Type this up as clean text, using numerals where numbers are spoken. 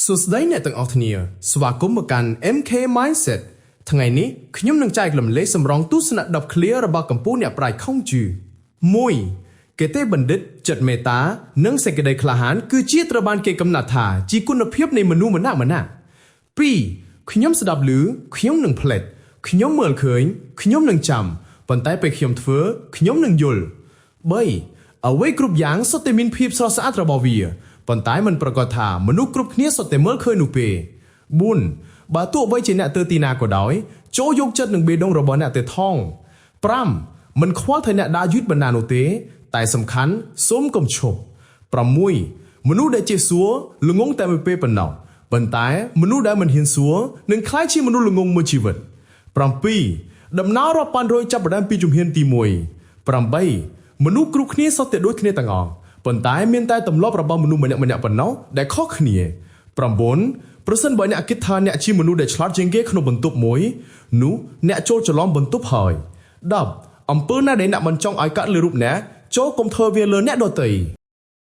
សួស្តីអ្នកទាំងអស់គ្នាស្វាគមន៍មកកាន់ MK Mindset ថ្ងៃនេះខ្ញុំនឹងចែករំលែកសម្រងទស្សនៈ10ឃ្លារបស់កម្ពុជាអ្នកប្រាជ្ញខុងជឺ1គេទេបណ្ឌិតចិត្តមេត្តានិងសេចក្តីក្លាហានគឺជាត្រូវបានគេកំណត់ថាជាគុណភាពនៃមនុស្សម្នាក់ម្នាក់2ខ្ញុំស្ដាប់ឮខ្ញុំនឹងផ្លិតខ្ញុំមើលឃើញខ្ញុំនឹងចាំប៉ុន្តែពេលខ្ញុំធ្វើខ្ញុំនឹងយល់3អ្វីគ្រប់យ៉ាងសុទ្ធតែមានភាពស្រស់ស្អាតរបស់វាប៉ុន្តែមិនប្រកាសថាមនុស្សគ្រប់គ្នាសុទ្ធតែមើលឃើញនោះទេ4បើទោះបីជាអ្នកទៅទីណាក៏ដោយចូលយកចិត្តនឹងបេះដូងរបស់អ្នកទៅថង5មិនខ្វល់ថាអ្នកដើរយឺតបណ្ណានោះទេ តែសំខាន់សូមកុំឈប់6មនុស្សដែលចេះសួរល្ងងតែមួយពេលប៉ុណ្ណោះប៉ុន្តែមនុស្សដែលមិនហ៊ានសួរនឹងក្លាយជាមនុស្សល្ងងមួយជីវិត7ដំណើររាប់ពាន់រយចាប់ផ្ដើមពីជំហានទី1 8មនុស្សគ្រប់គ្នាសុទ្ធតែដូចគ្នាទាំងអស់ប៉ុន្តែមានតែទម្លាប់របស់មនុស្សម្នាក់ៗប៉ុណ្ណោះដែលខុសគ្នា9ប្រសិនបើអ្នកគិតថាអ្នកជាមនុស្សដែលឆ្លាតជាងគេក្នុងបន្ទប់មួយនោះអ្នកចូលច្រឡំបន្ទប់ហើយ10អំពើណាដែលអ្នកមិនចង់ឲ្យកាត់លើរូបអ្នកចូលកុំធ្វើវាលើអ្នកដទៃ។